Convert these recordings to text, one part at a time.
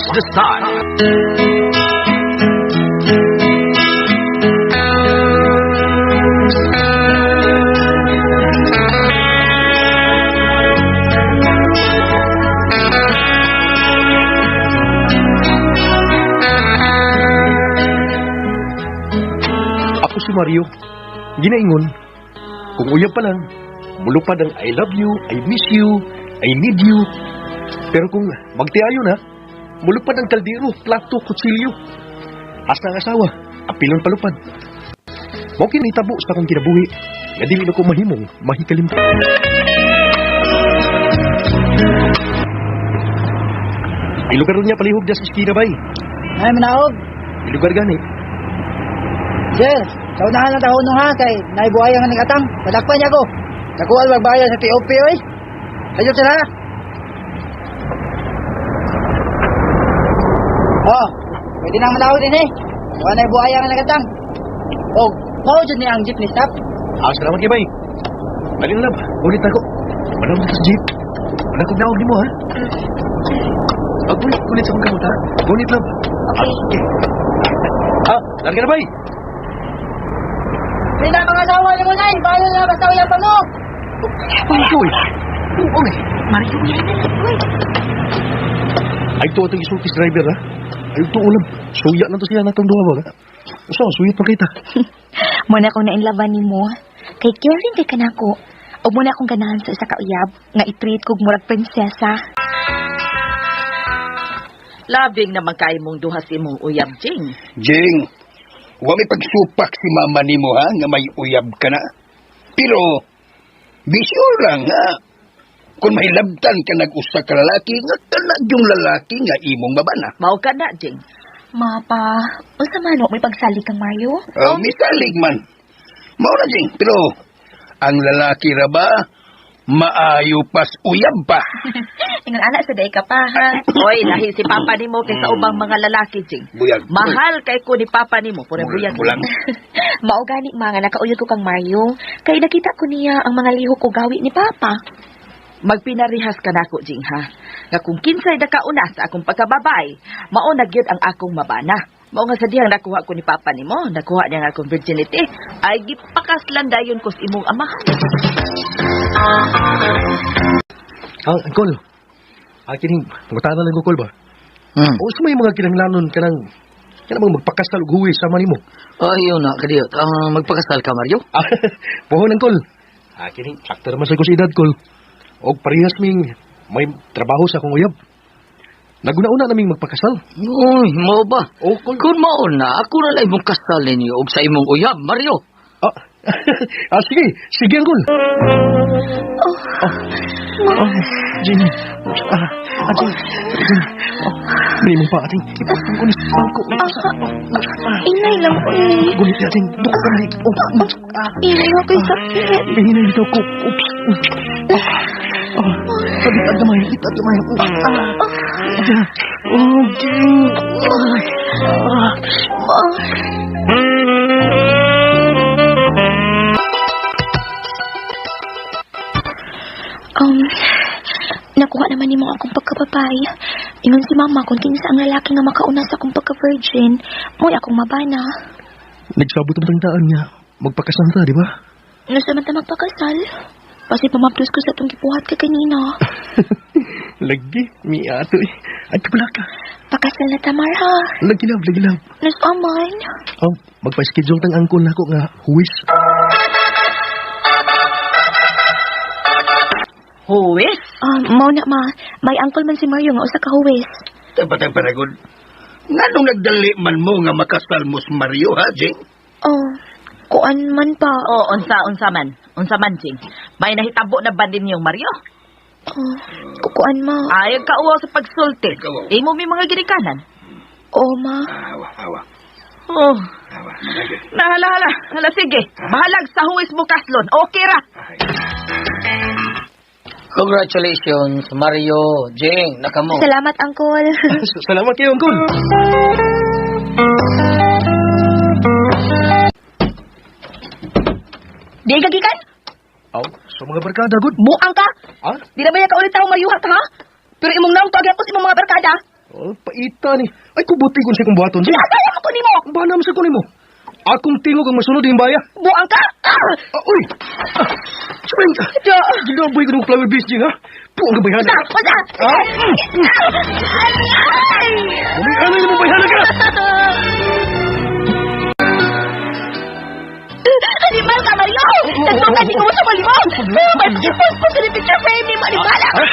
Watch the Style. Ako si Mario. Ginaingon, kung uyab pa lang, mulupad ang I love you, I miss you, I need you. Pero kung magtiayo na, mulupad ang kaldero, plato, kutsilyo. Hasta ang asawa, apilon palupad. Mao kinitabo sa akong kinabuhi, nga dili na ko mahimong mahikalimtan. Ay lugar niya palihog niya sa iskina bay. Ay, manaog. Ay lugar gani. Sir, sa unahan lang taon ha, kay naibuhay ang aning atang. Padakpan niya ko. Nakuha magbayad sa TOP, oy. Ayun sila. Oh, pwede nang manaog din eh. Wala na ibuhay ang aning atang. Oh, mao jud ni ang jeepney stop. Ah, salamat kay bay. Dali na lang, ulit ako. Manawag ka sa jeep. Wala kong naog nimo, ha? Ah, gulit, gulit sa akong kamot, ha? Gulit lang. Okay. Okay. Ah, larga na, bay. Hindi na mga asawa ni mo nay, bayo na basta uyan pa mo. Uy, uy. Uy, Mario, uy. Ay, ito itong isultis driver, ha? Ay, ito ulam. Suya na to siya natong duha ba, ha? So, suyot pa kita. Muna akong nainlaban ni mo. Kay caring kay kanako. O muna akong ganahan sa isa ka uyab nga i-treat kog murag prinsesa. Labing naman kay mong duha si imong uyab, Jing. Jing, wa may pagsupak si mama nimo ha nga may uyab ka na. Pero be sure lang ha. Kung may labtan ka nag-usa ka lalaki, nga talag yung lalaki nga imong mabana. Mao ka na, Jing. Mapa, unsa man wa may pagsali kang Mario? Misalig man. Mao na, Jing, pero ang lalaki ra ba maayo pas uyab pa. Ingon ana sa day ka pa ha. Oy, lahi si papa nimo kaysa ubang mga lalaki, Jing. Buyag. Mahal kay ko ni papa nimo, pura buyag. Bulang. Mao gani ma nga nakauyod ko kang Mario kay nakita ko niya ang mga lihok o gawi ni Papa. Magpinarihas ka nako, Jing, ha. Nga kung kinsay nakauna sa akong pagkababay, mao na gyud ang akong mabana. Mao nga sa dihang nakuha ko ni papa nimo, nakuha niya ang akong virginity, ay gipakaslan dayon ko sa imong amahan. Ah, Uncle. Ah, kining, pangutana lang ko, Col, ba? Hmm. O sa may mga kinahanglanon ka ng, kanang mga magpakasal og huwi sama nimo. Ayun na, kadiyot. Ang magpakasal ka, Mario? Ah, pohon, Uncle. Ah, kining, sakto naman sa ko sa edad, Col. Og parehas ming may trabaho sa akong uyab. Naguna-una naming magpakasal. Uy, mao ba? O, Col. Kung mao na, ako na lang imong kasal ninyo og sa imong uyab, Mario. Ah, ah sige, sige, Uncle. Oh, Oh, Jenny. Ah, ah, Jenny. Jenny. Oh, bili mo pa, ating. Ipatong ko ni sa bangko. Ah, inay lang eh. Gulit natin. Dukot ka na. Oh, ah. Inay ako'y sakit. Hinay dito ko. Oops. Ah, ah. Bitag gamay, bitag gamay. Ah. Oh, Jenny. Ah. Oh. Um, nakuha naman nimo akong pagkababay. Ingon si mama kung kinsa ang lalaki nga makauna sa akong pagka-virgin, mo'y akong mabana. Nagsabot ang tangtaan niya. Magpakasal ta, di ba? Nasa man ta magpakasal. Pasi pamaplos ko sa itong gibuhat ka kanina. Lagi, mi ato eh. Ay, kabala ka. Pakasal na tamar ha. Lagi love, lagi love. Nus aman. Oh, magpa-schedule tang angkol nako nga huwis. Huwis? Mao na ma, may angkol man si Mario nga usa ka huwes. Tapatang panagod. Nganong nagdali man mo nga makasal mo si Mario ha, Jing? Oh, kuan man pa. O, unsa, unsa man. Unsa man, Jing. May nahitabo na ba ninyong Mario? Oh, kuan ma. Ay, kauwaw sa pagsulti. Ikaw. Imo may mga ginikanan. Oh ma. Awa, awa, Oh, awa. Managad. nahala, hala. Hala, sige. Bahalag sa huwis mo, Kaslon. Okay ra. Ay. Congratulations, Mario. Jing, nakamo. Salamat, angkol. Salamat kayo, angkol. Di ka gikan? Aw, sa mga barkada, good. Buang ka? Ah? Di na ba ka ulit taong mayuhat, ha? Pero imong naong tuwag ako sa imong mga barkada. Oh, paita ni. Ay, kubuti kung sa kong buhaton. Jing. Nasaya mo ko nimo. Bana mo sa ko nimo. Akong tingog ang masunod yung baya. Buang ka. Ah! Ah, uy! Ah, Spring! Ja. Ginaboy ko ng flower base, Jing, ha? Puang ka bayhana. Unsa? Unsa? Ah? Ay! Ano mo bayhana ka? Animal ka, Mario! Nagtukan ni ko sa malimo! May pagpus sa picture frame ni mo, animal ka! Ay!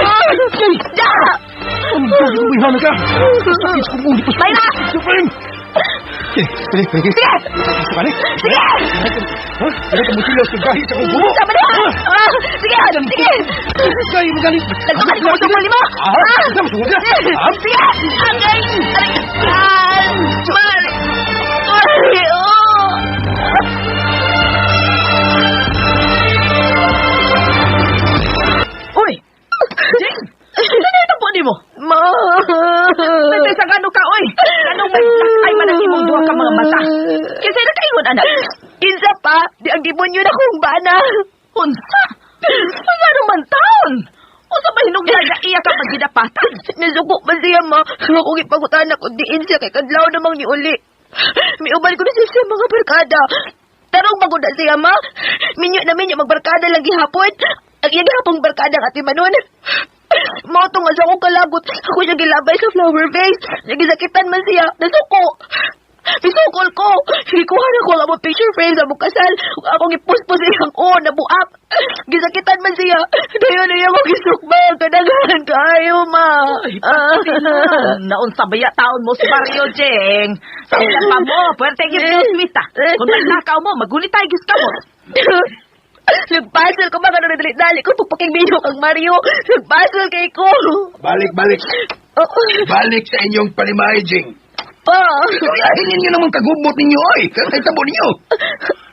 Ay! Ay! Da! Ang dami kong bayhana ka! Sakit ko mong dipos. Mayra! Spring! Sige, sige, sige. Sige! Gusto ka ni? Sige! Ha? Ano ka musilaw sa gahi sa kong bumo? Sama na! Ah, sige! Sige! Gahi mo galing. Nagtukan ni ko sa malimo! Ah! Sama sungod ka! Ah! Sige! Agay! Aray! Ah! Mario! Uy! Jing! Ano na itong nimo? Ma! Tay sa gano ka, oy! Anong may black eye man ang imong duha ka mga mata? Kinsa na kaingon, anak? Kinsa pa? Di ang demonyo na kong bana! Unsa? Unsa naman taon? Unsa ba hinungdan nga iya ka pagidapatan? Nasuko man siya, ma. Akong ipangutana kung diin siya kay kadlaw namang ni uli. Miuban ko na siya sa mga barkada. Tarong bagod na siya, ma. Minyo na minyo, magbarkada lang gihapon. Ang iya gihapong barkada ang ati Manon. Mao to nga sa akong kalagot. Ako niya gilabay sa flower vase. Nagisakitan man siya. Nasuko. Misukol ko. Gikuha na ko ang among picture frame sa among kasal. Akong ipuspos iyang o, nabuak. Gisakitan man siya. Dayon niya ko gisukbang. Kadaghan kaayo, ma. Ay, patilan. Naunsa ba ya taon mo si Mario, Jeng? Sa ilan pa mo, puwerte gyud ka sweet, ah. Kung nagnakaw mo, magulit tayo gis ka mo. Nagpasal ko ba ka dali-dali ko pagpaking video kang Mario. Nagpasal kay ko. Balik, balik. Oo. Balik sa inyong panimahay, Jing. Pa. Gayahin ninyo namang kagubot ninyo, oy. Kaya tabo ninyo.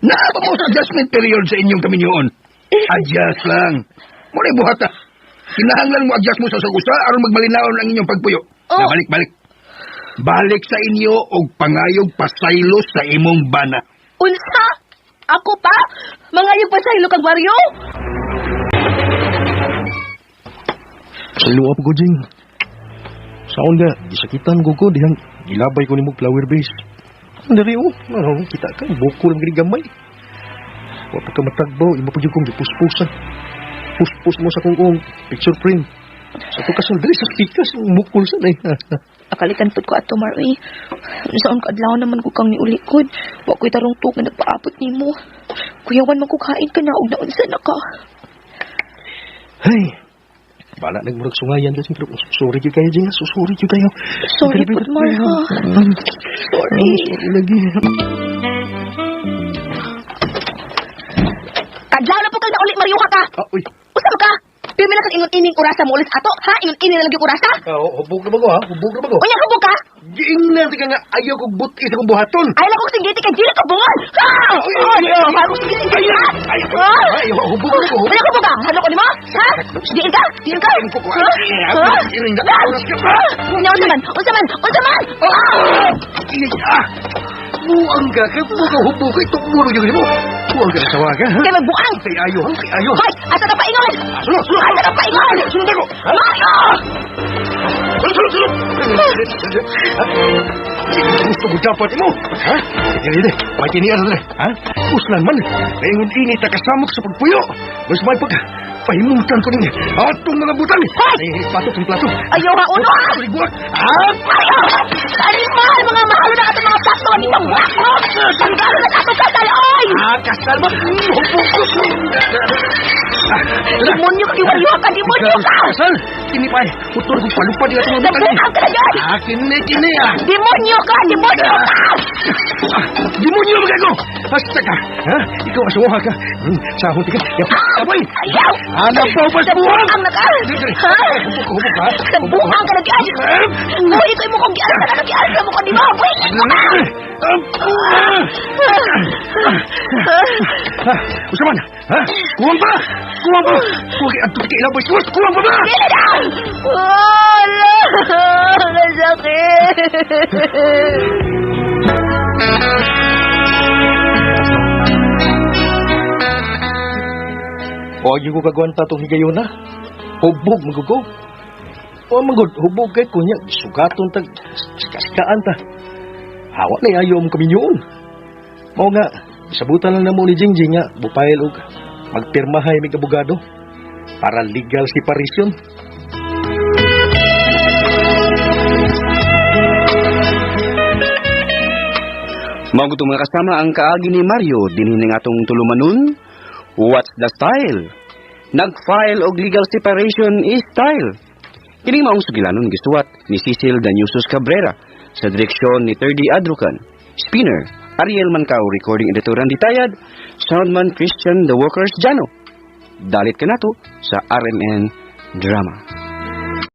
Naaba mo sa adjustment period sa inyong kaminyoon. Adjust lang. Muna buhat ah. Kinahanglan mo adjust mo sa sagusa aron magmalinaon ang inyong pagpuyo. Oh. Na, balik, balik. Balik sa inyo og pangayog pasaylo sa imong bana. Unsa? Ako pa? Mga yung pasaylo kang Mario? Sa iluwa pa ko, Jing. Saon nga, gisakitan ko ko, dihang gilabay ko nimo flower base. Ang diri oh, ano, kita ka, bukol ang gamay. Wa pa ka matagbaw, imo pa gyud kong gipuspusan. Puspos mo sa kong ong picture frame. Sa to kasal diri sa pikas, mukol sa nay. Akalikan pud ko ato Mario. Saan ka adlaw naman ko kang niulikod. Wa ko'y tarong tuog nga nagpaabot nimo. Kuyawan man ko kain ka na og naunsa na ka. Hey. Bala nagmurag sungayan kasi pero sorry gyud kayo Jing, ah. Sorry gyud kayo. Sorry pud Mar ha. Sorry. Sorry lagi. Kadlaw na po kang nauli Mario ka ka. Ah, uy. Usa ba ka? Pirmi na kang ingon ining orasa mo ulit ato, ha? Ingon ini na lang yung orasa? Ah, hubog na ba ko ha? Hubog na ba ko? Unya hubog ka? Giingnan ka nga ayaw kog buti sa kong buhaton. Ay lang kong singgiti kay dili ka bungol. Ha! Ay, ay, ay, Ay, akong singgiti Ay, ha? ay, ay, hubog na ko. Unya hubog ka? Halo ko nimo? Ha? Diin ka? Diin ka? Ha? Ha? Unya unsa man? Unsa man? Unsa man? Ah! Ah! Buang ka, kay buka hubog kay tukmo ro gyud mo. Buang ka sa waga, ha? Kay magbuang. Kay ayo, ha? Kay ayo. Hoy, asa ka paingon? Sulod, sulod. Asa ka paingon? Sulod ako. Ha? Mario! Sulod, sulod, sulod. Ha? Gusto ko dapat mo. Ha? Dili, dili. May kinian sa dili. Ha? Uslan man. Ingon ini ta kasamok sa pagpuyo. Mas may pag pahimutan ko ninyo. Atong mga butang. Hoy! Ay, plato, kong plato. Ayaw ha, uno ha! Ligwak. Ah! Mario! Animal! Mga mahalo na atong mga plato! Ang wak mo! Tanggalon na sa atong kasal, oy! Ah, kasal mo. Hubog ko. Demonyo ka, kiwalyo ka! Demonyo ka! Kasal! Kini pa eh. Utol kong palupad yung atong mga butang. Nagbuang ka na yun! Ah, kini, kini ah. Demonyo ka! Demonyo ka! Ah, demonyo ba kayo? Basta ka. Ha? Ikaw asuha ka. Sahod ka. Aboy! Ayaw! Anak pa upas buwang! Nagbuang na ka! Ha? Hubog ka, hubog ka. Nagbuang ka na gyud! Buhi ko imo kong gialsa ka nagialsa mo ko di mo! Buhi ko ka! Usa man? Ha? Kuwang pa! Kuwang pa! Kuwang kay adto kay ilabay sus! Kuwang pa ba? Dili na! Oh, ala! Nasakit! Huwag yung kagwanta tong higayon na. Hubog magugo. O manggod, hubog kay kunya, sugaton tag sikasikaan ta. Hawa na ayo ang kaminyoon. Mao nga, sabutan lang namo ni Jingjing nga bupayel og magpirmahay mig abogado para legal separation. Mao gud mga kasama ang kaagi ni Mario dinhi ning atong tulumanon. What's the style? Nag-file og legal separation is style. Kini maong sugilanon gisuwat ni Cecil Danyusos Cabrera sa direksyon ni Thirdy Adrucan. Spinner, Ariel Mancao, recording editor Randy Tayad, soundman Christian The Workers Jano. Dalit kanato sa RMN Drama.